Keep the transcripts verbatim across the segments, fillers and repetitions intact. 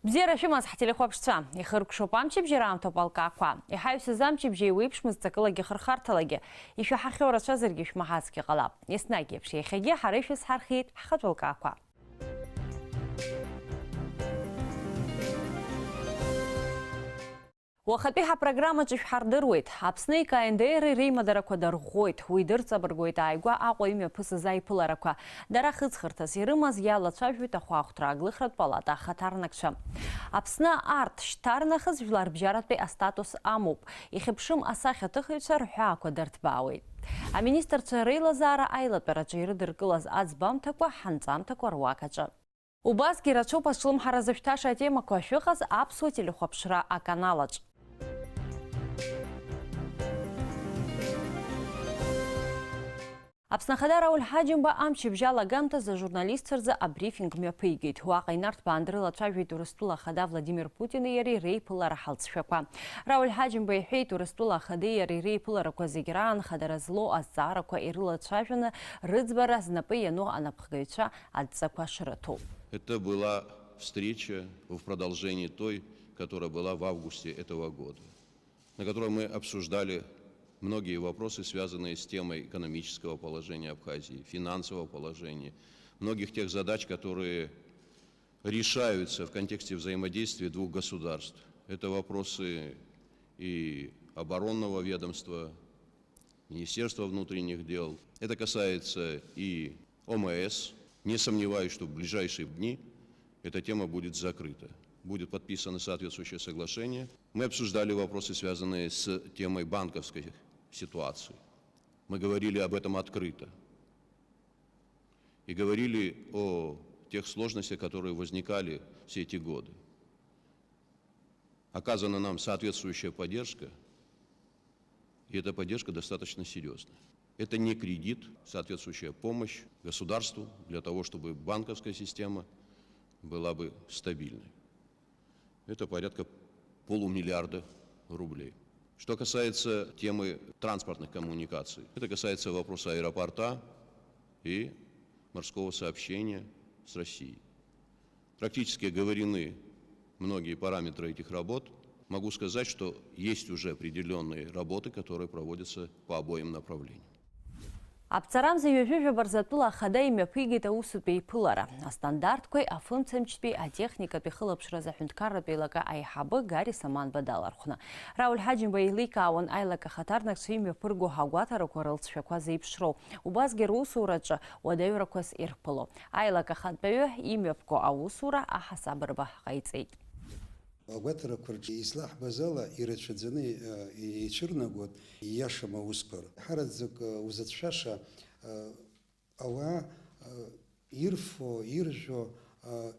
Бзиара шәымаз, ҳтелехәаԥшцәа! Ихыркәшоуп амчыбжьара аамҭоуп алкаақәа. Иҳаҩсыз амчыбжьа еиуеиԥшмызт ҵакылагьы хырхарҭалагьы. Ишәаҳахьоу рацәазаргьы шәмаҳацгьы ҟалап. Еснагь еиԥш, иахьагьы ҳара ишәызҳархиеит ҳхатәы алкаақәа. Уахатәи ҳапрограммаҿы шәҳардыруеит. Аԥсни К Н Д Р-и реимадарақәа дырӷәӷәоит. Уи дырҵабыргуеит ааигәа Аҟәа имҩаԥысыз аиԥыларақәа. Дара хыҵхырҭас ирымаз иалацәажәоит ахәаахәҭра аглыхратә палата ахаҭарнакцәа. Аԥсны арҭ шьҭарнахыс жәларбжьаратәи астатус амоуп. Ихьыԥшым асахьаҭыхыҩцәа рҳәаақәа дырҭбаауеит. Аминистрцәа реилазаара аилатәараҿы ирыдыркылаз аӡбамҭақәа ҳанҵамҭақәа руак аҿы. Убасгьы рацәоуп азҿлымҳара зышәҭаша атемақәа шәыҟаз аԥсуа телехәаԥшра аканалаҿ. Аԥсны Ахада Рауль Ҳаџьымба амчыбжь алагамҭазы ажурналистцәа рзы абрифинг мҩаԥигеит. Уаҟа инарҭбаан дрылацәажәеит Урыстәыла Ахада Владимир Путини иареи реиԥылара ҳалҵшәақәа. Рауль Ҳаџьымба иҳәеит, Урыстәыла Ахадеи иареи реиԥыларақәа зегь раан хадара злоу азҵаарақәа ирылацәажәаны рыӡбара знапы иану анапхгаҩцәа адҵақәа шрыҭо. Это была встреча в продолжении той, которая была в августе этого года, на которой мы обсуждали многие вопросы, связанные с темой экономического положения Абхазии, финансового положения, многих тех задач, которые решаются в контексте взаимодействия двух государств. Это вопросы и оборонного ведомства, Министерства внутренних дел. Это касается и О М С. Не сомневаюсь, что в ближайшие дни эта тема будет закрыта. Будет подписано соответствующее соглашение. Мы обсуждали вопросы, связанные с темой банковской ситуации. Мы говорили об этом открыто. И говорили о тех сложностях, которые возникали все эти годы. Оказана нам соответствующая поддержка, и эта поддержка достаточно серьёзная. Это не кредит, соответствующая помощь государству для того, чтобы банковская система была бы стабильной. Это порядка полумиллиарда рублей. Что касается темы транспортных коммуникаций, это касается вопроса аэропорта и морского сообщения с Россией. Практически оговорены многие параметры этих работ. Могу сказать, что есть уже определённые работы, которые проводятся по обоим направлениям. Аԥҵарамза ҩажәи жәаба рзы атәыла ахада имҩаԥигеит аусутә еиԥылара. Астандартқәеи афымцамчтәи атехникатәи хылаԥшразы аҳәынҭқарратә еилакы аиҳабы Гари Саманба далархәны. Рауль Ҳаџьымба еиликаауан аилак ахаҭарнакцәа имҩаԥырго агәаҭарақәа рылҵшәақәа зеиԥшроу, убасгьы русураҿы уадаҩрақәас ирԥыло. Аилак ахантәаҩы имҩаԥго аусура аҳасабырба ҟаиҵеит. Агәаҭарақәа рҿы излаҳбаз ала, ирацәаӡаны, э, ицәырнагоит ииашам аусқәа. Ҳараӡак, э, узацәшәаша, э, ауаа, э, ирфо, иржәо, э,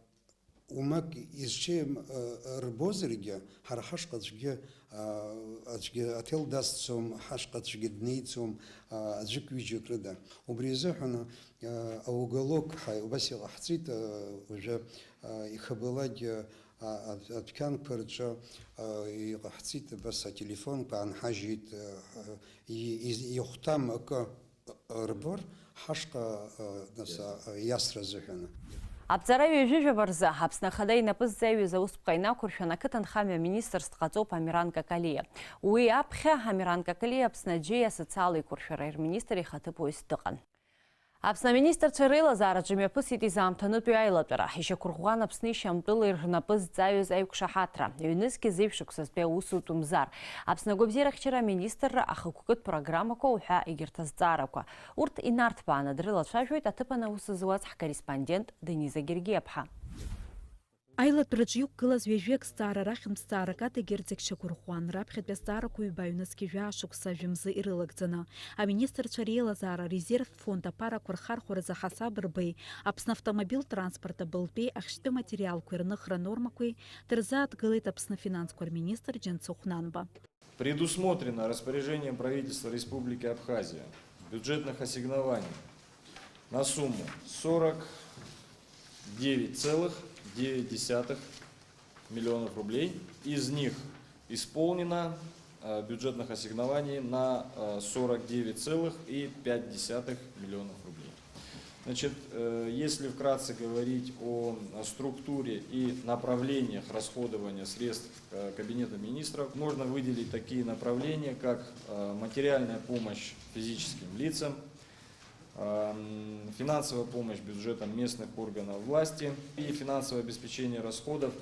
умак изҽеим, э, рбозаргьы, ҳара ҳашҟа аӡәгьы, э, аӡәгьы аҭел дасӡом, ҳашҟа аӡәгьы днеиӡом, э, аӡәык-ҩыџьак рыда. Убри азыҳәан, э, ауголок ҳа-, убас иҟаҳҵеит, э, уажәы, э, ихабалак, э, а, а, адәқьанқәа рҿы, а, иҟаҳҵеит, абас ателефонқәа аанҳажьит, а, а, и-, и-, ихәҭам акы, а, рбор, ҳашҟа, а, нас, а, а, иасра азыҳәан. Аԥҵара ҩажәи жәаба рзы Аԥсны Ахада инапы зҵаҩыз аусԥҟа инақәыршәан, ақыҭанхамҩа аминистрс дҟаҵоуп Амиран Какалиа. Уи аԥхьа Амиран Какалиа Аԥсны аџьеи асоциал еиқәыршәареи рминистр ихаҭыԥуаҩс дыҟан. Аԥсны аминистрцәа реилазаараҿы имҩаԥысит изаамҭанытәи аилатәара. Ишьақәырӷәӷәан Аԥсни Шьамтәыли рнапы зҵаҩыз аиқәшаҳаҭра, ҩнызқьи зеижә шықәсазтәи аусутә мзар, Аԥсны агәабзиарахьчара аминистрра ахықәкытә программақәа уҳәа егьырҭ азҵаарақәа. Урҭ инарҭбааны дрылацәажәоит аҭыԥан аус зуаз ҳкорреспондент Дениза Гергиаԥҳа. Аилатәраҿы иқәгылаз ҩажәи акы зҵаара рахьынтә зҵаарак адагьы рзегь шьақәырӷәӷәан, раԥхьатәи азҵаарақәа ҩба ҩнызқьи жәаа шықәса жәымзы ирылагӡаны, аминистрцәа реилазаара арезервтә фонд аԥарақәа рхархәаразы ҳасаб рбеи, Аԥсны автомобиль транспорт абылтәи ахьшьтәы материалқәеи рныхра нормақәеи дырзааҭгылеит Аԥсны афинансқәа рминистр Џьансыхә Нанба. Предусмотрено распоряжением правительства Республики Абхазия бюджетных ассигнований на сумму сорок девять целых девять десятых миллионов рублей. Из них исполнено, э, бюджетных ассигнований на, э, сорок девять целых и пять десятых миллионов рублей. Значит, э, если вкратце говорить о, о структуре и направлениях расходования средств, э, Кабинета министров, можно выделить такие направления, как, э, материальная помощь физическим лицам, эм, финансовая помощь бюджетам местных органов власти и финансовое обеспечение расходов,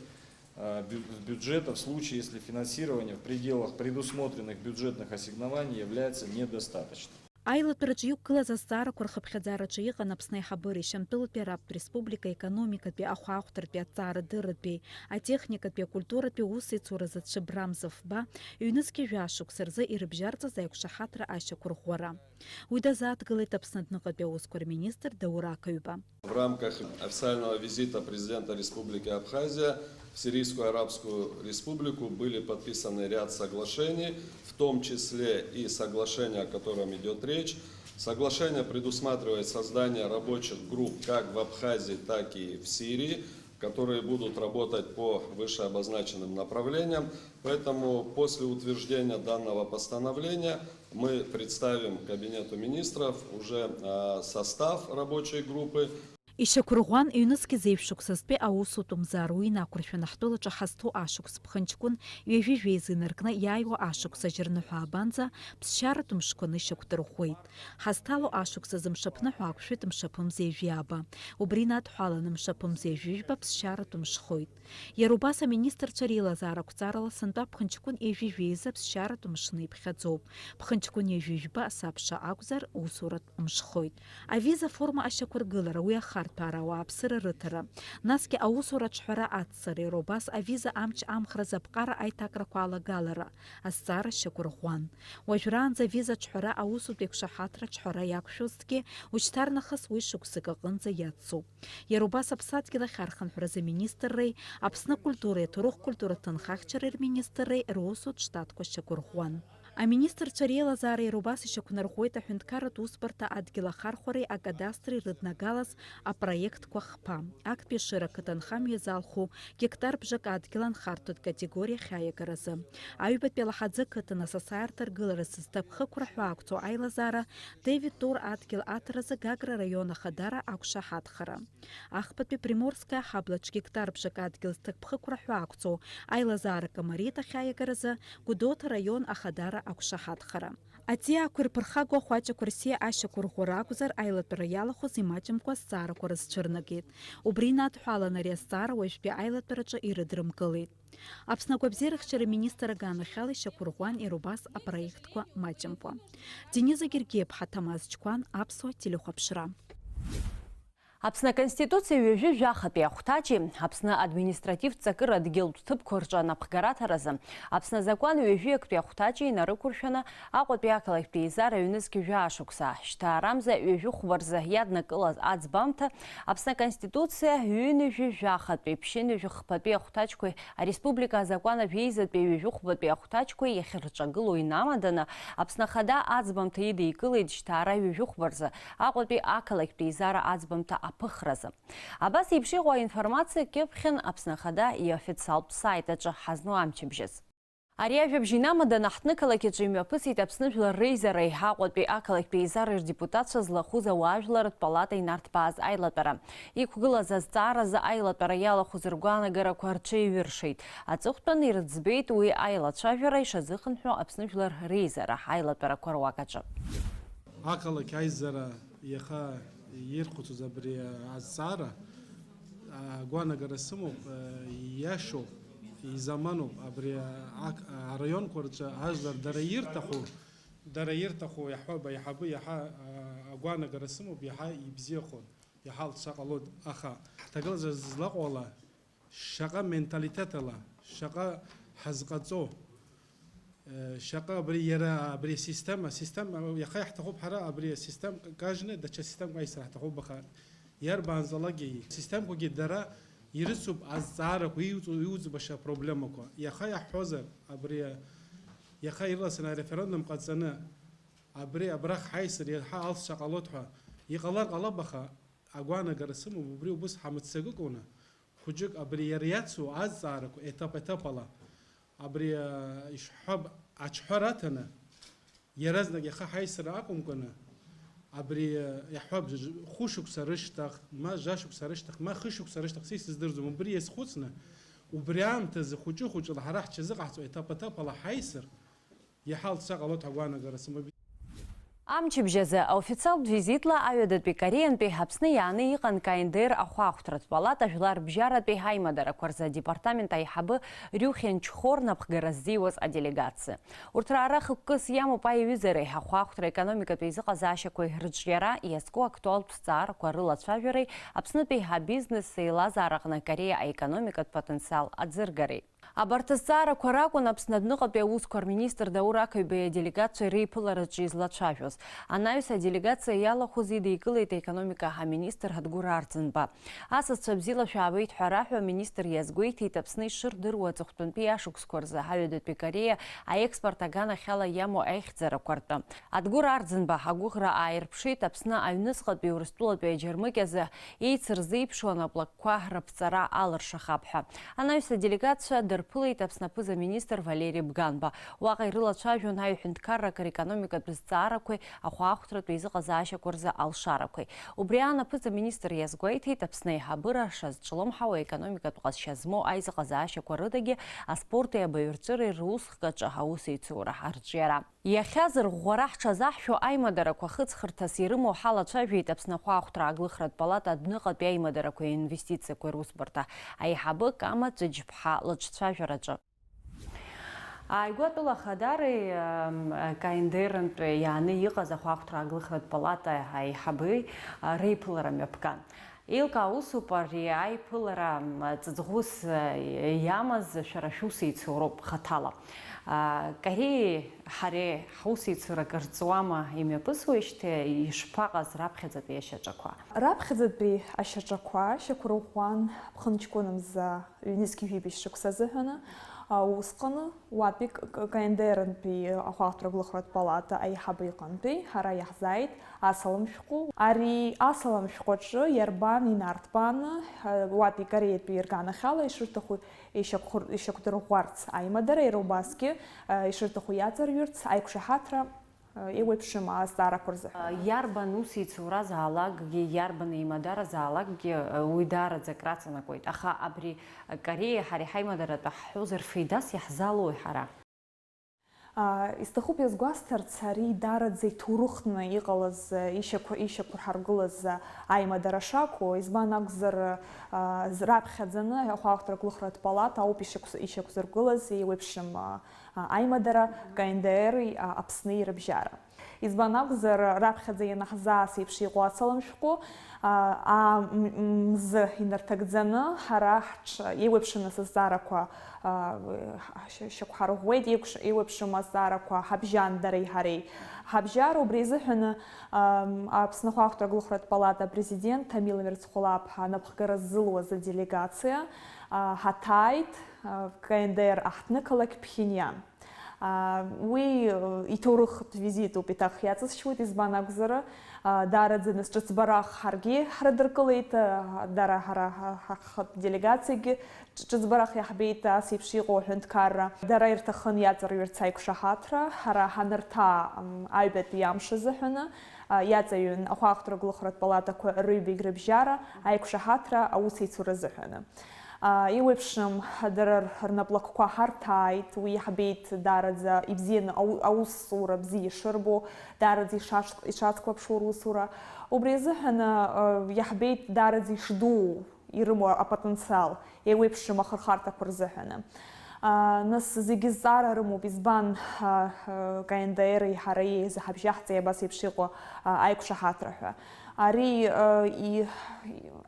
э, бю-, бюджета в случае, если финансирование в пределах предусмотренных бюджетных ассигнований является недостаточным. Аилатәараҿы иқәгылаз азҵаарақәа рхыԥхьаӡараҿы иҟан Аԥсны аиҳабыреи Шьамтәылатәи араптә республика аекономикатәи, ахәаахәҭратәи, аҭҵаарадырратәи, атехникатәи, акультуратәи усеицуразы Цәыбрамза Фба ҩнызқьи жәа шықәса рзы ирыбжьарҵаз аиқәшаҳаҭра ашьақәырӷәӷәара. Уи дазааҭгылеит Аԥсны адәныҟатәи аусқәа рминистр Даур Ақаҩба. В рамках официального визита президента Республики Абхазия в Сирийскую Арабскую Республику были подписаны ряд соглашений, в том числе и соглашение, о котором идёт речь. Соглашение предусматривает создание рабочих групп как в Абхазии, так и в Сирии, которые будут работать по вышеобозначенным направлениям. Поэтому после утверждения данного постановления мы представим Кабинету министров уже, а, состав рабочей группы. Ишьақәырӷәӷәан, ҩнызқьи зеижә шықәсазтәи аусутә мза руа инақәыршәаны ҳтәылаҿы ҳазҭоу ашықәс ԥхынҷкәын ҩажәи жәеиза инаркны иааиуа ашықәс ажьырныҳәа аабанӡа ԥсшьаратә мшқәа нышьақәдырӷәӷәеит. Ҳазҭало ашықәс азы мшаԥныҳәа ақәшәеит, мшаԥымза ҩажәи ааба. Убри инадҳәаланы мшаԥымза ҩажәи жәба ԥсшьаратә мшхоит. Иара убас аминистрцәа реилазаара ақәҵарала сынтәа ԥхынҷкәын ҩажәи жәеиза ԥсшьаратә мшны иԥхьаӡоуп. Ԥхынҷкәын ҩажәи жәба асабша акәзар, усуратә мшхоит. Авиза форма ашьақәыргылара, уи ахарҭәаара, ауааԥсыра рыҭара, насгьы аусура аҿҳәара ацҵара, иара убас авиза амч амхразы аԥҟара аиҭакрақәа алагалара азҵаара шьақәырӷәӷәан. Уажәраанӡа авиза аҿҳәара аусутә еиқәшаҳаҭра аҿҳәара иақәшәозҭгьы, ушьҭарнахыс уи шықәсык аҟынӡа иацуп. Иара убас аԥсадгьыл ахь архынҳәразы аминистрреи Аԥсны акультуреи аҭоурых-культуратә ҭынхахьчареи рминистрреи русутә штатқәа шьақәырӷәӷәан. Аминистрцәа реилазаара иара убас ишьақәнарӷәӷәеит аҳәынҭқарратә усбарҭа адгьыл ахархәареи акадастри рыднагалаз апроектқәа хԥа. Актәи ашыра ақыҭанхамҩа залху гектар бжак адгьыл анхарҭәатә категориа ахьааиагаразы, аҩбатәи Алаҳаӡы ақыҭан асасааирҭа аргыларазы зҭакԥхықәра ҳәаақәҵоу аилазаара Дэвид Тур адгьыл аҭаразы Гагра араион Ахадара ақәшаҳаҭхара. Ахԥатәи Приморская аҳаблаҿ гектар бжак адгьыл зҭакԥхықәра ҳәаақәҵоу аилазаара Камариҭ ахьааиагаразы Гәдоуҭа араион Ахадара ақәшаҳаҭхара. Аҵиаақәа ирԥырхагоу ахәаҷақәа рсиа ашьақәырӷәӷәара акәзар, аилатәара иалахәыз имаҷымкәа азҵаарақәа рызцәырнагеит. Убри инадҳәалан ари азҵаара уажәтәи аилатәараҿы ирыдрымкылеит. Аԥсны агәабзиарахьчара министр аганахьала ишьақәырӷәӷәан иара убас апроектқәа маҷымкәа. Дениза Гергиаԥҳа, Ҭамаз Ҷқәан, Аԥсуа телехәаԥшра. Аԥсны Аконституциа ҩажәи жәахатәи ахәҭаҷи, Аԥсны административтә ҵакыра дгьылтә ҭыԥқәа рҿы анапхгараҭаразы, Аԥсны азакәан ҩажәи актәи ахәҭаҷи инарықәыршәаны Аҟәатәи ақалақьтә еизара ҩнызқь жәаа шықәса, шьҭаарамза ҩажәи хәба рзы иаднакылаз аӡбамҭа, Аԥсны Аконституциа ҩынҩажәи жәахатәи, ԥшьынҩажәи хԥатәи ахәҭаҷқәеи ареспублика азакәан ажәеизатәи ҩажәи хәбатәи ахәҭаҷқәеи иахьырҿагылоу инамаданы, Аԥсны Ахада аӡбамҭа идикылеит жьҭаара ҩажәи хәба рзы Аҟәатәи ақалақьтә еизара аӡбамҭа аԥыхразы. Абас еиԥш иҟоу аинформациа кьыԥхьын Аԥсны Ахада иофициалтә сайт аҿы ҳазну амчыбжьаз. Ари ажәабжь инамаданы ҳҭнықалақь аҿы имҩаԥысит Аԥсны Жәлар Реизареи Аҟәатәи ақалақьтә еизареи рдепутатцәа злахәыз ауаажәларратә палата инарҭбааз аилатәара. Иқәгылаз азҵааразы аилатәара иалахәыз ргәаанагарақәа рҽеиҩыршеит. Аҵыхәтәан ирыӡбеит уи аилацәажәара ишазыхынҳәуа Аԥсны Жәлар Реизара аилатәарақәа руак аҿы. Ақалақь аизара иаха ирхәыцуаз абри азҵаара, агәаанагара сымоуп, иашоуп, изаманоуп абри ак-, араионқәа рҿы ажәлар дара ирҭаху, дара ирҭаху иаҳҳәап, аиҳабы иаҳа, агәаанагара сымоуп, иаҳа ибзиахон, иаҳа лцәа ҟалон, аха ҳҭагылазаашьа злаҟоу ала шаҟа менталитетала, шаҟа ҳазҟаҵо, Э, шаҟа абри иара, абри асистема, асистема, иаха иаҳҭахуп ҳара абри асистема кажны, даҽа системак аисра ҳҭахуп, аха иарбанзаалакгьы асистемақәагьы дара ирыцуп азҵаарақәа, иуҵу-, иуӡбаша апроблемақәа. Иаха иаҳҳәозар, абри, иаха ирласны ареферендум ҟаҵаны, абри абрахь ҳаисыр иаҳа алҵшәа ҟалоит ҳәа иҟалар ҟалап, аха агәаанагара сымоуп, убри убыс ҳамыццакыкәны, хәыҷык абри иара иацу азҵаарақәа етап-етапала, абри, а, ишҳҳәап, аҿҳәара аҭаны, иаразнак иаха ҳаисра акәымкәаны, Абри, э, иаҳҳәап, ж-, хәышықәса рышьҭахь, ма жәашықәса рышьҭахь, ма хышықәса рышьҭахь, са исыздырӡом, убри иазхәыцны, убри аамҭазы хәыҷы-хәыҷла ҳара ҳҽазыҟаҳҵо етап-етапала ҳаисыр, иаҳа алҵшәа ҟалоит ҳәа агәаанагара сымоуп. Амчыбжь азы аофициалтә визитла Аҩадатәи Кореантәи Аԥсны иааны иҟан К Н Д Р ахәаахәҭратә палата жәларбжьаратәи ҳаимадарақәа рзы адепартамент аиҳабы Рюхин Чхор напхгара ззиуаз аделегациа. Урҭ раара хықәкыс иамоуп аиҩызареи ахәаахәҭра економикатә еизыҟазаашьақәеи рыҿиара, иазку актуалтә зҵаарақәа рылацәажәареи Аԥснытәи абизнес еилазаараҟны Кореа аекономикатә потенциал аӡыргареи. Абарҭ азҵаарақәа ракәын Аԥсны адәныҟатәи аусқәа рминистр Даур Ақаҩбеи аделегациа реиԥылараҿы излацәажәоз. Анаҩс аделегациа иалахәыз идикылеит аекономика аминистр Адгәыр Арӡынба. Асасцәа бзиала шәаабеит ҳәа раҳәо аминистр иазгәеиҭеит Аԥсны ишырдыруа аҵыхәтәантәи ашықәсқәа рзы Аҩадатәи Кореа аекспорт аганахьала иамоу аихьӡарақәа ртәы. Адгәыр Арӡынба агәыӷра ааирԥшит Аԥсны аҩныҵҟатәи Урыстәылатәи аџьармыкьазы еицырзеиԥшу анаплакқәа рыԥҵара алыршахап ҳәа. Анаҩс аделегациа дырԥылеит Аԥсны аԥыза-министр Валери Бганба. Уаҟа ирылацәажәон аҩ-ҳәынҭқаррак рекономикатә зҵаарақәеи ахәаахәҭратә еизыҟазаашьақәа рзы алшарақәеи. Убри аан аԥыза-министр иазгәеиҭеит, Аԥсны аиҳабыра шазҿлымҳауа аекономикатә ҟазшьа змоу аизыҟазаашьақәа рыдагьы аспорти абаҩрҵәыреи русхкаҿы аусеицура арҿиара. Иахьа зырӷәӷәара ҳҽазаҳшәо аимадарақәа хыҵхырҭас ирымоу ҳалацәажәеит Аԥсны ахәаахәҭра аглыхратә палата адәныҟатәи аимадарақәеи аинвестициақәеи русбарҭа аиҳабы Кама Ҵәыџьԥҳа лыҿцәажәараҿы. Ааигәа атәыла ахадареи, ам, К Н Д Р-нтәи иааны иҟаз ахәаахәҭра аглыхратә палата аиҳабеи, а, реиԥылара мҩаԥган. Еилкаа усуп ари аиԥылара, м, ҵаҵӷәыс, а, иамаз шәара шәусеицуроуп хаҭала. А, Корееи ҳареи ҳусеицура акыр ҵуама имҩаԥысуеижьҭеи, ишԥаҟаз раԥхьаӡатәи ашьаҿақәа? Раԥхьаӡатәи ашьаҿақәа шьақәырӷәӷәан ԥхынҷкәына мза ҩнызқь жәибжь шықәса азыҳәаны, а, усҟаны уатәи К-, К-, К Н Д Р-нтәи ахәаахәҭра аглыхратә палата аиҳабы иҟынтәи ҳара иаҳзааит асалам шәҟәы. Ари асалам шәҟәы аҿы иарбан инарҭбааны, а, уатәи Кореатәи рганахьала ишырҭаху ишьақәхәыр-, ишьақәдырӷәӷәарц аимадара, иара убасгьы, а, ишырҭаху иаҵарҩырц аиқәшаҳаҭра, а, еиуеиԥшым азҵаарақәа рзыҳәан. Иарбан усеицуразаалакгьы, иарбан еимадаразаалакгьы, уи даараӡа акраҵанакуеит. Аха абри Корееи ҳареи ҳаимадаратәы ҳҳәозар, феидас иаҳзалои ҳара? А, исҭахуп иазгәасҭарц, ари даараӡа иҭоурыхны иҟалаз, ишьақәа-, ишьақәырҳаргылаз аимадара шакәу, избан акәзар, а, з-, раԥхьаӡаны ахәаахәҭра аглыхратә палата ауп ишьақәс-, ишьақәзыргылаз еиуеиԥшым, а, а, аимадара К Н Д Р-и, а, Аԥсни рыбжьара. Избан акәзар, раԥхьаӡа ианаҳзааз еиԥш иҟоу асалам шәҟәы, а, а, м-, м-, мзы инарҭагӡаны, ҳара ҳҽ-, еиуеиԥшым нас азҵаарақәа, а, ш-, шьақәҳарӷәӷәеит, еиқәш-, еиуеиԥшым азҵаарақәа ҳабжьан дареи ҳареи ҳабжьара. Убри азыҳәаны, ам, Аԥсны ахәаахәҭра аглыхратә палата апрезидент Ҭамила Мирцхәлаԥҳа анапхгара ззылуаз аделегациа, а, ҳаҭааит, а, К Н Д Р аҳҭнықалақь Ԥхьиниан. А, уи, э, иҭоурыхтә визитуп, еиҭах иаҵысшьуеит, избан акәзар, а, даараӡа нас ҿыцбарах ҳаргьы ҳрыдыркылеит, а, дара ҳара ҳа-, ҳа-, ҳхатә делегациагьы ҿ-, ҿыцбарах иаҳбеит, ас еиԥш иҟоу аҳәынҭқарра. Дара ирҭахын иаҵарҩырц аиқәшаҳаҭра, ҳара ҳанырҭаа, м, аҩбатәи амш азыҳәаны, а, иаҵаҩын ахәаахәҭра аглыхратә палатақәа рыҩбагь рыбжьара аиқәшаҳаҭра аусеицура азыҳәаны. А, еиуеиԥшым, дара р-, рнаплакқәа ҳарҭааит, уи иаҳбеит даараӡа ибзианы ау-, аусура бзиа ишырбо, даараӡа ишац-, ишацклаԥшуа русура. Убри азыҳәаны, а, иаҳбеит даараӡа ишдуу, ирымоу апотенциал, еиуеиԥшым ахырхарҭақәа рзыҳәаны. А, нас зегьы зҵаара рымоуп, избан, а, а, К Н Д Р-и ҳареи еизаҳабжьаҳҵеи абас еиԥш иҟоу, а, аиқәшаҳаҭра ҳәа. Ари, э, и-,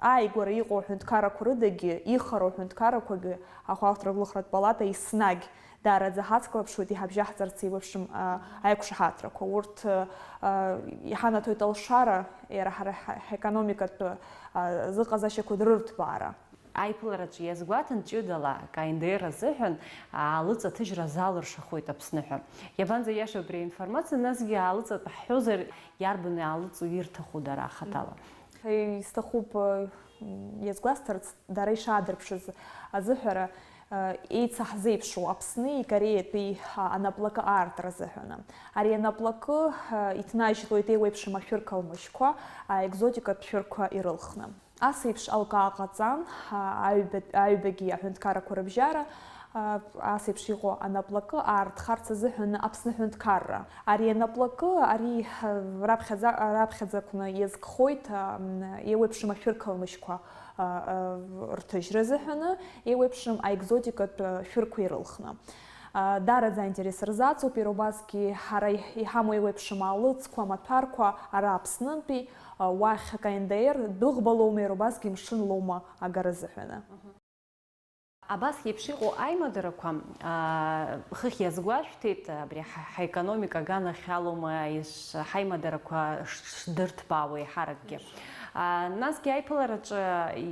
ааигәара иҟоу аҳәынҭқаррақәа рыдагьы, ихароу аҳәынҭқаррақәагьы ахәаахәҭра аглыхратә палата еснагь даараӡа ҳацклаԥшуеит, иҳабжьаҳҵарц еиуеиԥшым, а, аиқәшаҳаҭрақәа. Урҭ, э, э, иҳанаҭоит алшара, иара ҳара ҳа-, ҳекономикатә, а, зыҟазашьақәа рырҭбаара. Аиԥылараҿы иазгәаҭан, ҷыдала К Н Д Р азыҳәан аалыҵаҭыжьра залыршахоит Аԥсны ҳәа. Иабанӡа иаша убри аинформациа, насгьы аалыҵатәы ҳҳәозар, иарбан аалыҵуа ирҭаху дара ахаҭала? Исҭахуп, м, иазгәасҭарц, дара ишаадырԥшыз азыҳәара, Еицаҳзеиԥшу Аԥсни Кореатәи анаплакы аартра азыҳәаны. Ари анаплакы иҭнажьлоит еиуеиԥшым ашәыр калмышьқәа, аекзотикатә шәырқәа ирылхны. Ас еиԥш алкаа ҟаҵан, аҩба-, аҩбагьы аҳәынҭқаррақәа рыбжьара, ас еиԥш иҟоу анаплакы аартхарц азыҳәаны Аԥсны аҳәынҭқарра. Ари анаплакы, ари, раԥхьаӡа-, раԥхьаӡақәны иазкхоит, еиуеиԥшым ашәыр калмышьқәа рҭыжьра азыҳәаны, еиуеиԥшым аекзотикатә шәырқәа ирылхны. Даараӡа аинтерес рзаҵоуп, иара убасгьы ҳара иҳамоу еиуеиԥшым аалыҵқәа, амаҭәарқәа, ара Аԥснынтәи, уахь КНДР дәыӷба лоума, иара убасгьы мшын лоума агара азыҳәаны. Абас еиԥш иҟоу аимадарақәа, аа, хыхь иазгәашәҭеит, абри ҳа-, ҳаекономика аганахьалоума иш-, ҳаимадарақәа ш-, шдырҭбаауа еиҳаракгьы. Аа, насгьы аиԥылараҿы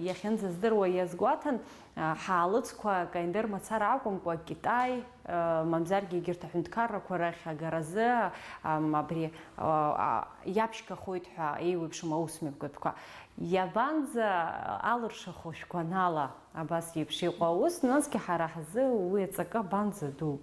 иахьынӡаздыруа иазгәаҭан, аа, ҳаалыҵқәа КНДР мацара акәымкәа, Китай, аа, мамзаргьы егьырҭ аҳәынҭқаррақәа рахь агаразы, ам, абри, аа, а, иаԥшьгахоит ҳәа еиуеиԥшым аусмҩаԥгатәқәа. Иабанӡа алыршахо шәгәанала? Абас еиԥш иҟоу аус, насгьы ҳара ҳзы уи аҵакы абанӡа ду?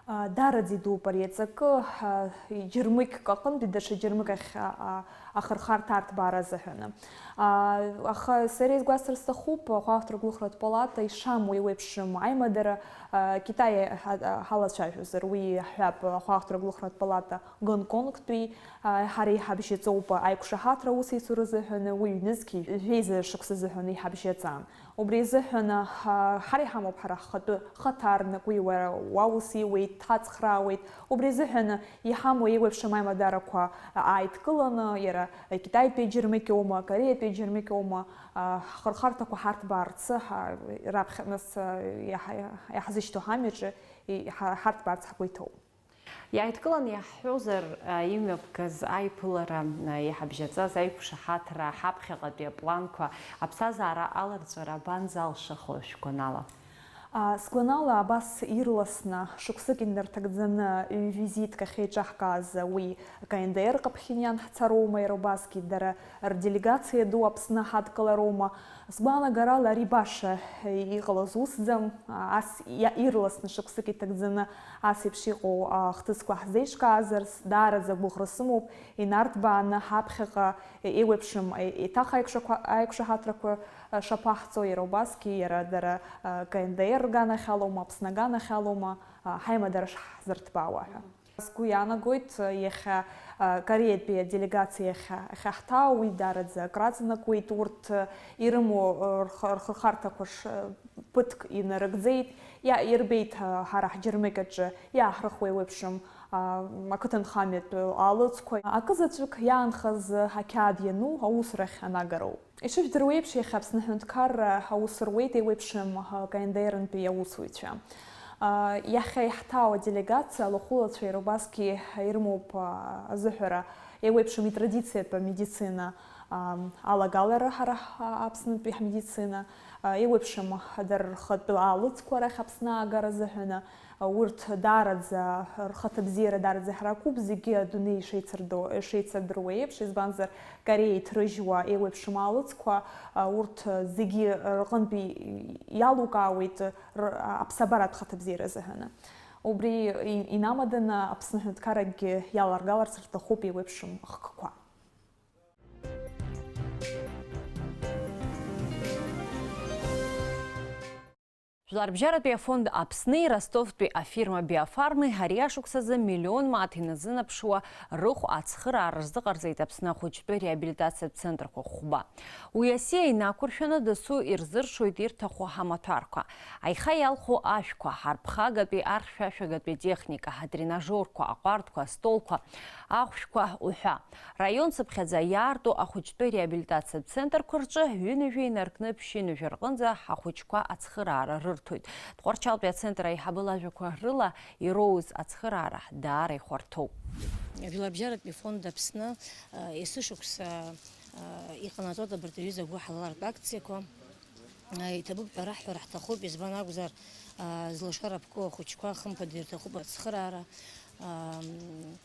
А, даараӡа идууп ари аҵакы, а, џьармыкьк аҟынтәи даҽа џьармыкьк ахь, а, а, ахырхарҭа арҭбаара азыҳәаны. А, аха сара изгәасҭар сҭахуп, ахәаахәҭра гәылхратә палата ишамоу еиуеиԥшым аимадара, а, Китай ҳа-, ҳалацәажәозар, уи иаҳҳәап, ахәаахәҭра гәылхратә палата Гонконгтәи, а, ҳара иҳабжьаҵоуп аиқәшаҳаҭра аусеицура азыҳәаны, уи ҩнызқьи жәеиза шықәса азыҳәаны иҳабжьаҵан. Убри азыҳәан, ҳа-, ҳара иҳамоуп ҳара ҳхатәы хаҭарнак, уи уара уаус иуеит, дҳацхраауеит. Убри азыҳәан иҳамоу еиуеиԥшым аимадарақәа ааидкыланы, иара Китаитәи аџьармыкьоума, Кореатәи аџьармыкьоума, а, ҳхырхарҭақәа ҳарҭбаарц, ҳа-, раԥхьа нас, а, иаҳа-, иаҳзышьҭоу ҳамҩаҿы и-, ҳа-, ҳарҭбаарц ҳгәы иҭоуп. Иааидкыланы иаҳҳәозар, а, имҩаԥгаз аиԥылара, а, иҳабжьаҵаз аиқәшаҳаҭра ҳаԥхьаҟатәи апланқәа, аԥсҭазаара аларҵәара абанӡалшахо шәгәанала? А, сгәанала, абас ирласны, шықәсык инарҭагӡаны ҩ-визитк ахьеиҿаҳкааз уи КНДР ҟаԥхьиниан ҳцароума, иара убасгьы дара рделегациа ду Аԥсны ҳадкылароума? Сгәаанагарала, ари баша иҟалаз усӡам. Ас иа-, ирласны шықәсык иҭагӡаны ас еиԥш иҟоу, а, хҭысқәа ҳзеиҿкаазар, с-, даараӡа агәыӷра сымоуп, инарҭбааны ҳаԥхьаҟа е-, еиуеиԥшым, е-, еиҭах аиқәшақәа-, аиқәшаҳаҭрақәа, а, шаԥаҳҵо, иара убасгьы, иара дара, а, КНДР рганахьалоума, Аԥсны аганахьалоума, а, ҳаимадара шҳзырҭбаауа ҳәа. Сгәы иаанагоит, иахьа, а, Кореатәи аделегациа иахьа, ахьаҳҭаау, уи даараӡа акраҵанакуеит. Урҭ, а, ирымоу, а, рх-, рхырхарҭақәа ш-, ԥыҭк инарыгӡеит, иа-, ирбеит, а, ҳара ҳџьармыкьаҿы иааҳрыхуеи еиуеиԥшым, а, ақыҭанхамҩатә аалыҵқәа. Акы заҵәык иаанхаз ақьаад иану аусурахь анагароуп. Ишыжәдыруа еиԥш, иахьа Аԥсны аҳәынҭқарра аус руеит еиуеиԥшым КНДР-нтәи аусуҩцәа. Иахьа иаҳҭаау аделегациа алахәылацәа иара убасгьы ирымоуп азыҳәара, еиуеиԥшым итрадициатә амедицина алагалара ҳара Аԥснытәи ҳмедицина, еиуеиԥшым дара рхатәы аалыҵқәа арахь Аԥсны аагара азыҳәаны, урҭ даараӡа, рхаҭабзиара даараӡа иҳаракуп, зегьы адунеи ишеицырдо-, ишеицырдыруа еиԥш, избанзар, Кореа иҭрыжьуа еиуеиԥшым аалыҵқәа, урҭ зегьы рҟынтәи иалукаауеит р-, аԥсабаратә хаҭабзиара азыҳәаны. Убри и-, инамаданы Аԥсны аҳәынҭқаррагьы иаларгаларц рҭахуп еиуеиԥшым хкқәа. Жәларбжьаратәи афонд Аԥсни Ростовтәи афирма Биофарми ари ашықәсазы миллион мааҭ иназынаԥшуа рыхә ацхыраара рзыҟарҵеит Аԥсны ахәыҷтәы реабилитациатә центрқәа хәба. Уи асиа инақәыршәаны дасу ирзыршоит ирҭаху ҳамаҭәарқәа, аиха иалху ашәқәа, ҳарԥхагатәи, архьшәашәагатәи атехника, атренажерқәа, аҟәардәқәа, астолқәа, ахәшәқәа уҳәа. Раион цыԥхьаӡа иаарту ахәыҷтәы реабилитациатә центрқәа рҿы ҩынҩажәа инаркны ԥшьынҩажәа рҟынӡа ҳахәыҷқәа ацхыраара рырҭоит. Тҟәарчалтәи ацентр аиҳабы лажәақәа рыла ироуз ацхыраара даара ихәарҭоуп. Жәларбжьаратәи фонд Аԥсны, а, есышықәса, а, иҟанаҵоит абарҭ рҩыза гәыҳалалратә акциақәа. А, иҭабуп ҳәа раҳҳәар ҳҭахуп, избан акәзар, а, зылшара ԥку ахәыҷқәа хымԥада ирҭахуп ацхыраара. А, м,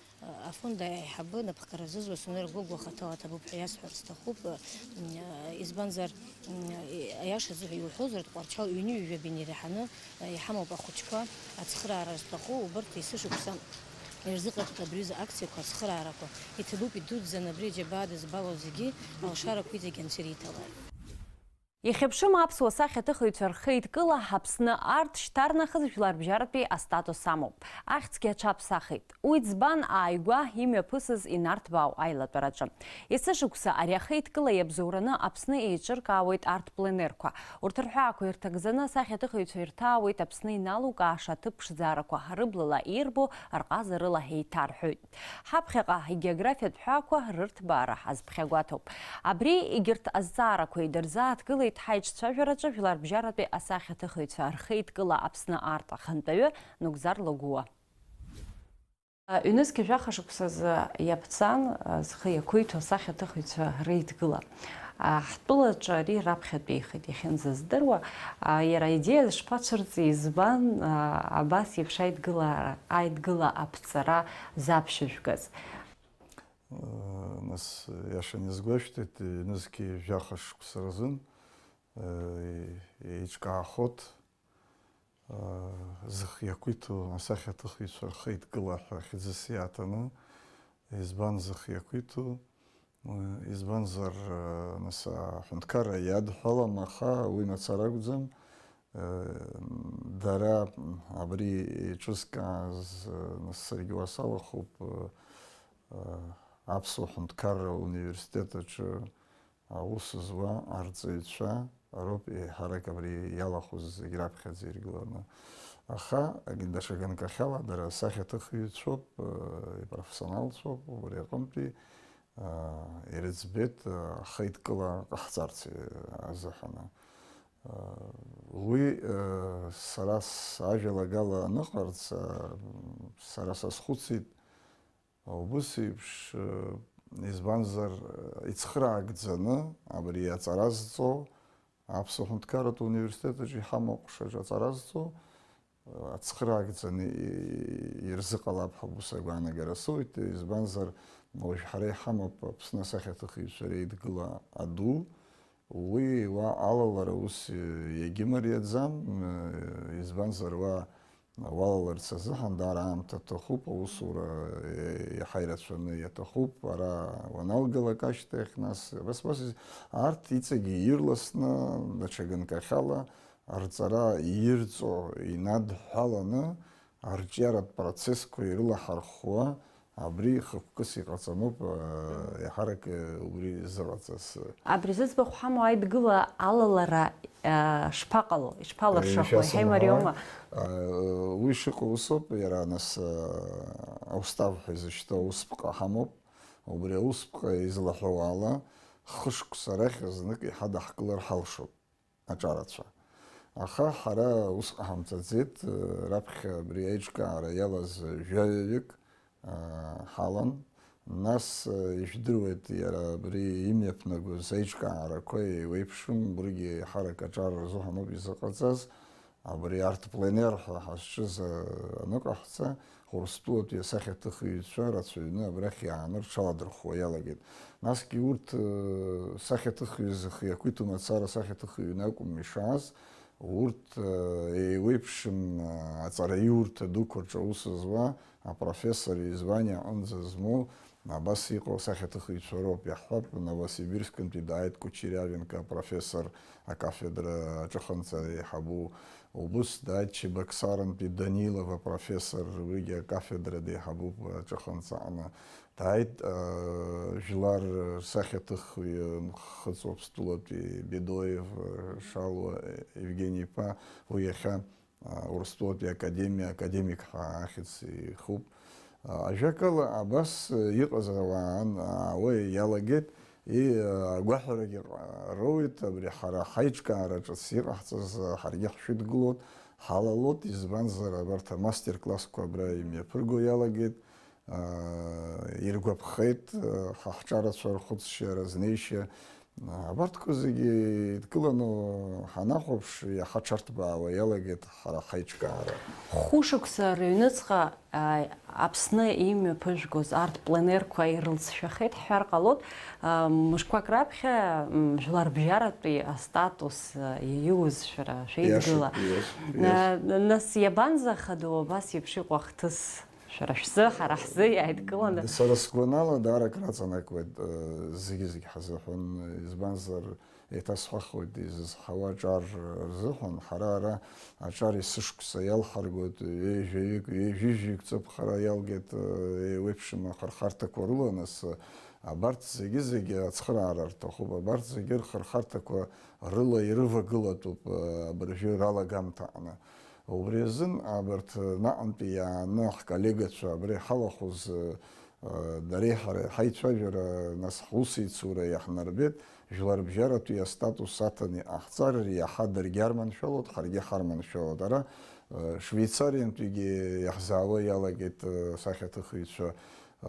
Афонд аиҳабы напхгара зызуа Сонер Гогәуа хаҭала ҭабуп ҳәа иасҳәар сҭахуп, избанзар, аиаша азыҳәа иуҳәозар, Тҟәарчал ҩынҩажәа бин иреиҳаны иҳамоуп ахәыҷқәа ацхыраара зҭаху, убарҭ есышықәса ирзыҟарҵоит абри аҩыза акциақәа, ацхыраарақәа. Иҭабуп идуӡӡаны абри аџьабаа дызбало зегьы, алшарақәа иҵегь Анцәа ириҭалааит. Ихьыԥшым аԥсуа сахьаҭыхыҩцәа рхеидкыла Аԥсны арт шьҭарнахыс жәларбжьаратәи астатус амоуп. Ахьӡгьы аҽаԥсахит. Уи ӡбан ааигәа имҩаԥысыз инарҭбаау аилатәараҿы. Есышықәса ари ахеидкыла иабзоураны Аԥсны еиҿыркаауеит арт-пленерқәа. Урҭ рҳәаақәа ирҭагӡаны асахьаҭыхыҩцәа ирҭаауеит Аԥсны иналукааша аҭыԥ ԥшӡарақәа, рыблала ирбо рҟазарыла еиҭарҳәоит. Ҳаԥхьаҟа агеографиатә ҳәаақәа рырҭбаара азԥхьагәаҭоуп. Абри егьырҭ азҵаарақәа идырзааҭгылеит ҳаиҿцәажәараҿы жәларбжьаратәи асахьаҭыхыҩцәа рхеидкыла Аԥсны арт ахантәаҩы Нугзар Лагәуа. Ҩнызқьи жәаха шықәсазы иаԥҵан зхы иақәиҭу асахьаҭыхыҩцәа реидгыла. Ҳтәылаҿы ари раԥхьатәихеит иахьынӡаздыруа. Иара аидеиа шԥацәырҵи, избан абас еиԥш аидгыла, аидгыла аԥҵара заԥшьыжәгаз? Нас, иаша низгәашәҭеит, ҩнызқьи жәаха шықәса рзын еиҿкаахоит зхы иақәиҭу асахьаҭыхыҩцәа рхеидкыла ҳәа хьӡыс иаҭаны. Избан зхы иақәиҭу? Избанзар, нас аҳәынҭқарра иадҳәалам, аха уи мацара акәӡам. Дара абри еиҿызкааз, нас саргьы уа салахәуп, Аԥсуа ҳәынҭқарра университет аҿы аус зуа арҵаҩцәа роуп еиҳарак абри иалахәыз зегь раԥхьаӡа иргыланы. Аха даҽа ганкахьала дара сахьаҭыхыҩцәоуп, ипрофессионалцәоуп, убри аҟынтәи ирыӡбеит, ахеидкыла ҟаҳҵарц азыҳәаны. Уи сара сажәалагала аныҟарҵа, сара сазхәыцит, убыс еиԥш, избанзар, ицхыраагӡаны абри аҵара зҵо, Аԥсуа ҳәынҭқарратә университет аҿы иҳамоу аҟәшаҿы аҵара зҵо, ацхыраагӡаны ирзыҟалап ҳәа ус агәаанагара соуит, избанзар, уажә ҳара иҳамоуп Аԥсны асахьаҭыхыҩцәа реидгыла аду, уи уа алалара ус иагьымариаӡам, избанзар, уа уалаларц азыҳәан даара аамҭа аҭахуп, аусура иаҳа ирацәаны иаҭахуп, ара уаналгалак ашьҭахь, нас, абас, абас, арҭ иҵегьы ирласны, даҽа ганкахьала, арҵара ирҵо инадҳәаланы, арҿиаратә процессқәа ирылаҳархәуа, абри хықәкыс иҟаҵаноуп, еиҳарак убри зыҟаҵаз. Абри зыӡбахә ҳамоу аидгыла алалара шԥаҟало, ишԥалыршахо, иаҳа имариоума? Уи шыҟоу усоуп, иара нас аустав ҳәа изышьҭоу аусԥҟа ҳамоуп. Убри аусԥҟа излаҳәо ала, хышықәса рахь знык иҳадаҳкылар ҳалшоит аҿарацәа. Аха ҳара ус ҟаҳамҵаӡеит, раԥхьа абри аиҿкаара иалаз жәаҩаҩык ҳалан. Нас, ижәдыруеит, иара абри имҩаԥнагоз аиҿкаарақәа еиуеиԥшым, убригьы еиҳарак аҿар рзыҳәаноуп изыҟаҵаз. Абри арт-пленер ҳәа ҳазҿыз аныҟаҳҵа, Урыстәылатәи асахьаҭыхыҩцәа рацәаҩны абрахь иааны рҽаладырхәуа иалагеит. Насгьы урҭ сахьаҭыхҩы зхы иақәиҭу мацара сахьаҭыхҩны акәым ишааз, урҭ еиуеиԥшым аҵараиурҭа дуқәа рҿы аус зуа апрофессор изваниа аҟынӡа змоу абас иҟоу асахьаҭыхыҩцәа роуп. Иаҳҳәап, Новосибирскынтәи дааит Кучерявенко, апрофессор, акафедра аҿыханҵара еиҳабу. Убыс дааит Чебоксарантәи Данилов, апрофессор, уигьы акафедра деиҳабуп аҿыханҵаҟны. Дааит, жәлар рсахьаҭыхҩы нхыҵ Уаԥстәылатәи Бедоев Шалуа Евгени-иԥа, уи иахьа Урыстәылатәи академиа академик ҳәа ахьӡ ихуп. Ажәакала, абас иҟаз ауаа аан-, аауа иалагеит, и-, агәаҳәарагьы ҟ-, роуит, абри ҳара ҳаиҿкаара ҿыц иҟаҳҵаз ҳаргьы ҳшәыдгылоит, ҳалалоит, избанзар, абарҭ амастер-классқәа абра имҩаԥырго иалагеит, аа, иргәаԥхеит, ҳа ҳҿарацәа рхәыцшьа, разнеишьа, Абарҭқәа зегьы еидкыланы ҳанахәаԥш, иаҳа ҽарҭбаауа иалагеит ҳара ҳаиҿкаара. Хәышықәса рыҩныҵҟа, а, Аԥсны имҩаԥыжәгоз арҭ пленерқәа ирылҵшәахеит ҳҳәар ҟалоит. А, мышқәак раԥхьа, м, жәларбжьаратәи астатус, а, иаиуз шәара шәеидгыла. Иашоуп, иашоуп, иашоуп. А, нас иабанӡахадоу абас еиԥш иҟоу ахҭыс? Шәара шәзы, ҳара ҳзы иааидкыланы. Сара сгәанала, даара акраҵанакуеит, э, зегьы-зегь ҳазыҳәан, избанзар, еиҭасҳәахуеит, изызҳауа аҿар рзыҳәан, ҳара ара аҿар есышықәса иалҳаргоит, ҩажәаҩык, ҩажәижәаҩык ҵыԥхара иалгеит, э, еиуеиԥшым ахырхарҭақәа рыла, нас, э, абарҭ зегьы-зегьы ацхыраара рҭахуп, абарҭ зегьы рхырхарҭақәа рыла ирывагылатәуп, э, абыржәы ралагамҭаҟны. Убри азын абарҭ наҟынтәи иааны ҳколлегацәа абра иҳалахәыз, э, дареи ҳареи ҳаицәажәара, нас ҳусеицура иаҳнарбеит, жәларбжьаратәи астатус аҭаны иҟаҳҵар, иаҳа даргьы арманшәалоит, ҳаргьы ҳарманшәалоит. Ара, э, Швеицариантәигьы иаҳзаауа иалагеит, э, асахьаҭыхыҩцәа. Э,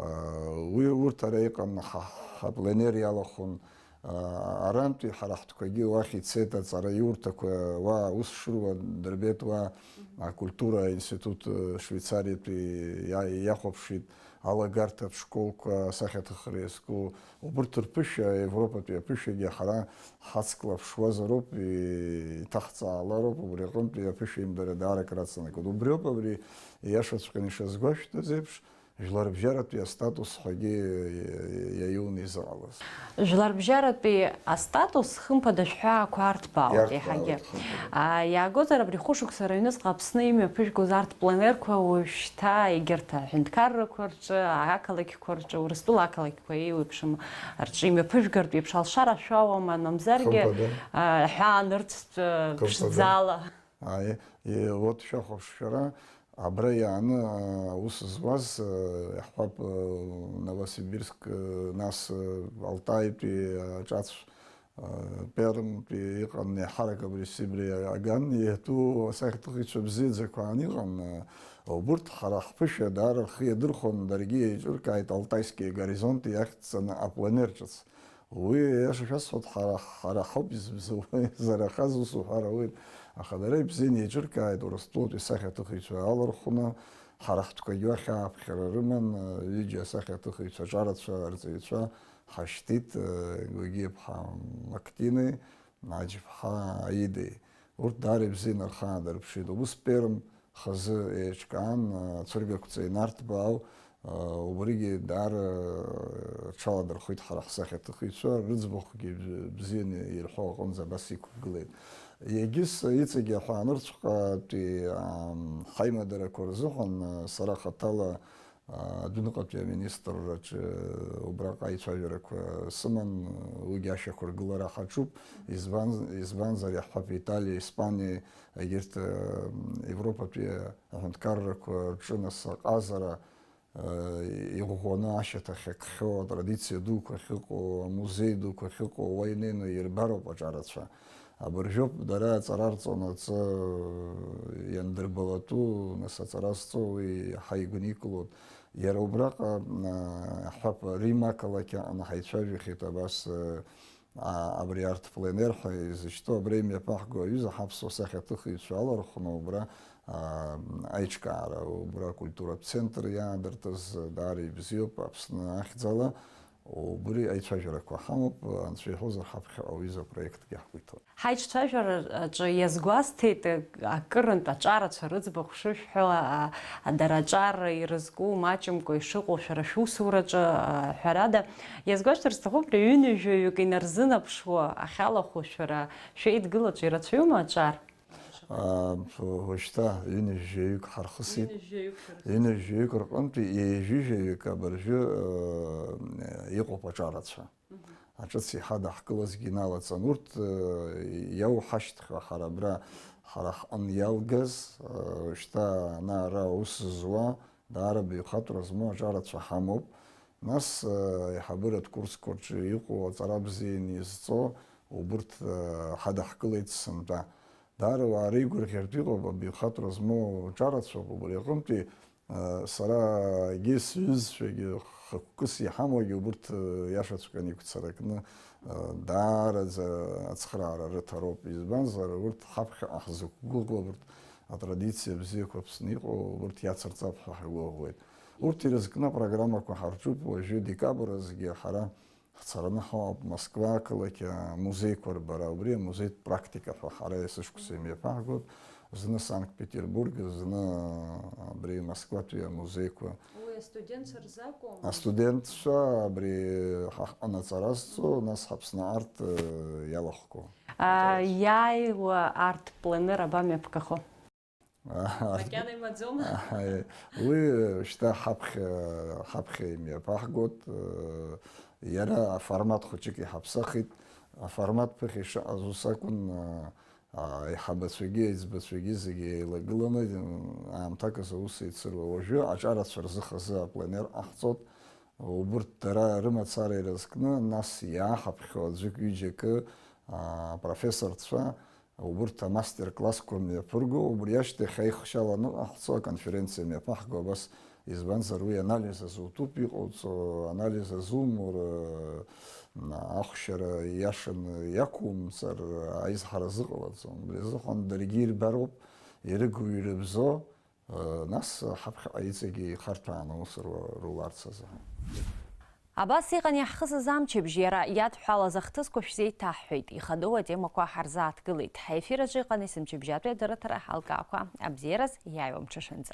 уи урҭ ара иҟан, ҳа, ҳапленер иалахәын. Арантәи ҳара ҳтәқәагьы уахь ицеит аҵараиурҭақәа, уа аус шыруа дырбеит, уа акультура аинститут, э, Швеицариатәи иа-, иахәаԥшит, алагарҭатә школқәа, асахьаҭыхра иазку, убырҭ рԥышәа, Европатәи аԥышәагьы ҳара ҳацклаԥшуазароуп, и-, иҭаҳҵаалароуп, убри аҟынтәи аԥышәеимдара даара акраҵанакуеит. Убриоуп абри, ииашаҵәҟьаны ишазгәашәҭаз еиԥш, жәларбжьаратәи астатус ҳәагьы иаиуны изыҟалаз. Жәларбжьаратәи астатус, хымԥада, шәҳәаақәа арҭбаауеит. Иарҭбаауеит, еиҳагьы. Хымԥада. А, иаагозар, абри хәышықәса рыҩныҵҟа Аԥсны имҩаԥыжәгоз арҭ пленерқәа уажәшьҭа егьырҭ аҳәынҭқаррақәа рҿы, ақалақьқәа рҿы, Урыстәыла ақалақьқәа еиуеиԥшым рҿы имҩаԥыжәгартә еиԥш алшара шәоуама, мамзаргьы, хымԥада, а, ҳәаанырцәтә, а, хымԥада, ԥшӡала? Ааи, е, вот шәахәаԥш шәара, абра иааны, а, аус зуаз, а, иаҳҳәап, а, Новосибирск, а, нас, а, Алтаитәи, а, аҿацә, а, Пермтәи иҟан, еиҳарак абри Сибре аган, иатәу асахьаҭыхыҩцәа бзиаӡақәа аан иҟан, а, убурҭ ҳара ҳԥышәа даара рхы иадырхәон, даргьы еиҿыркааит Алтайские горизонты иахьӡҵаны апленер ҿыц. Уи, аиаша шәасҳәоит, ҳара, ҳара ҳауп избзоу-, изарахаз, ус уҳәар ауеит. Аха дара ибзианы еиҿыркааит, Урыстәылатәи асахьаҭыхыҩцәа алархәны, ҳара ҳтәқәагьы уахь ааԥхьара рыман, ҩыџьа асахьаҭыхыҩцәа аҿарацәа, арҵаҩцәа ҳашьҭит, Гогиаԥҳа Мактинеи, Аџьԥҳа Аидеи. Урҭ даара ибзианы рхы аадырԥшит. Убыс Перм хазы еиҿкаан, ацәыргақәҵа инарҭбаау, убригьы даара рҽаладырхәит ҳара ҳсахьаҭыхыҩцәа, рыӡбахәгьы бзианы ирҳәо аҟынӡа абас иқәгылеит. Егьыс иҵегьы аҳәаанырцәҟатәи, ам, ҳаимадарақәа рзыҳәан, сара хаҭала, а, адәныҟатәи аминистрраҿы убраҟа аицәажәарақәа сыман, уигьы ашьақәыргылара ҳаҿуп, избан-, избанзар, иаҳҳәап, Италиа, Испаниа, егьырҭ, а, Европатәи аҳәынҭқаррақәа рҿы нас аҟазара, а, иӷәӷәаны ашьаҭа ахьакхьоу, атрадициа дуқәа ахьыҟоу, амузеи дуқәа ахьыҟоу, уа инеины ирбароуп аҿарацәа. Абыржәоуп дара аҵара рҵонаҵы иандырбалатәу, нас аҵара зҵо уи иаҳа игәникылоит. Иара убраҟа, а, ҳҳәап, Рим ақалақь аҟны ҳаицәажәахьеит абас, а, а, абри арҭ пленер ҳәа изышьҭоу, абра имҩаԥаҳго аҩыза ҳаԥсуа сахьаҭыхыҩцәа алархәны убра, а, аиҿкаара, убра акультуратә центр иаадыртыз даара ибзиоуп, Аԥсны ахьӡала. Убри аицәажәарақәа ҳамоуп, анцәа иҳәозар, ҳаԥхьаҟа уи изы апроектгьы ҳгәы иҭоуп. Ҳаиҿцәажәараҿы иазгәасҭеит акырынтә аҿарацәа рыӡбахә шышәҳәо, а, а, дара аҿар ирызку маҷымкәа ишыҟоу шәара шәусураҿы, а, ҳәарада. Иазгәашәҭар сҭахуп, ҩынҩажәаҩык инарзынаԥшуа ахьалахәу шәара шәеидгылаҿы ирацәаҩума аҿар? А, уажәшьҭа ҩынҩажәаҩык ҳархысит. Ҩынҩажәаҩык шәархысит. Ҩынҩажәаҩык рҟынтәи ҩажәижәаҩык абыржәы, э, иҟоуп аҿарацәа. Мгм. Аҿыц иаҳа даҳкылазгьы иналаҵан. Урҭ, э, иауҳашьҭхьоу ҳара абра, ҳара ҳҟын иалгаз, э, шьҭа ана ара аус зуа, даара баҩхатәра змоу аҿарацәа ҳамоуп. Нас, э, аиҳабыратә курсқәа рҿы иҟоу аҵара бзианы изҵо, убырҭ, э, ҳадаҳкылеит сынтәа. Даара ауаа реигәырӷьартә иҟоуп, абаҩхатәра змоу аҿарацәоуп, убри аҟынтәи, э, сарагьы сҩызцәагьы хықәкыс иҳамоугьы убырҭ, э, иашаҵәҟьаны игәцаракны, даараӡа ацхраара рыҭароуп. Избанзар, урҭ ҳаԥхьаҟа ҳзықәгәыӷуа, урҭ атрадициа бзиақәа Аԥсны иҟоу, урҭ иацырҵап ҳәа ҳгәыӷуеит. Урҭ ирызкны апрограммақәа ҳарҿуп, уажәы декабрь азгьы ҳара ҳцараны ҳаҟоуп Москва ақалақь амузеиқәа рбара, убри амузеитә практика ҳәа ҳара есышықәса имҩаԥаҳгоуп, зны Санкт-Петербург, зны абри Москватәи амузеиқәа. Уи астудентцәа рзы акәым? Астудентцәа абри ҳа ҳҟны аҵара зцо, нас Аԥсны арт, э, иалахәқәоу. А, иааиуа арт пленер абамҩаԥгахо? Макьана имаӡома? Аҳаи, уи шьҭа ҳаԥхьа, ҳаԥхьа имҩаԥаҳгоит, э, иара аформат хәыҷык иҳаԥсахит. Аформат ԥыхьа ишыҟаз ус акәын, э, аиҳабацәагьы аиҵбацәагьы зегьы еилагыланы, м, аамҭак азы аус еицыруа. Уажәы аҿарацәа рзы хазы апленер ҟаҳҵоит. Убырҭ дара рымацара ирызкны, нас иааҳаԥхьо аӡәык-ҩыџьакы, а, профессорцәа, убырҭ амастер-классқәа мҩаԥырго, убри ашьҭахь аихшьала аныҟаҳҵо аконференциа мҩаԥаҳго абас, избанзар, уи анализ азутәуп иҟауҵо, анализ азумур, э, ахәшьара иашаны иақәумҵар, аизҳара зыҟалаӡом. Убри азыҳәан даргьы ирбароуп, ирыгу ирыбзо, э, нас ҳаԥхьаҟа иҵегьы ихарҭәааны аус ру-, руларц азыҳәан. Абас иҟан иаҳхысыз амчыбжь, иара иадҳәалаз ахҭысқәа шәзеиҭаҳҳәеит, ихадоу атемақәа ҳарзааҭгылеит. Ҳефир аҿы иҟан есымчыбжьатәи адырраҭара ҳалкаақәа. Абзиараз, иааиуа мҽышанӡа.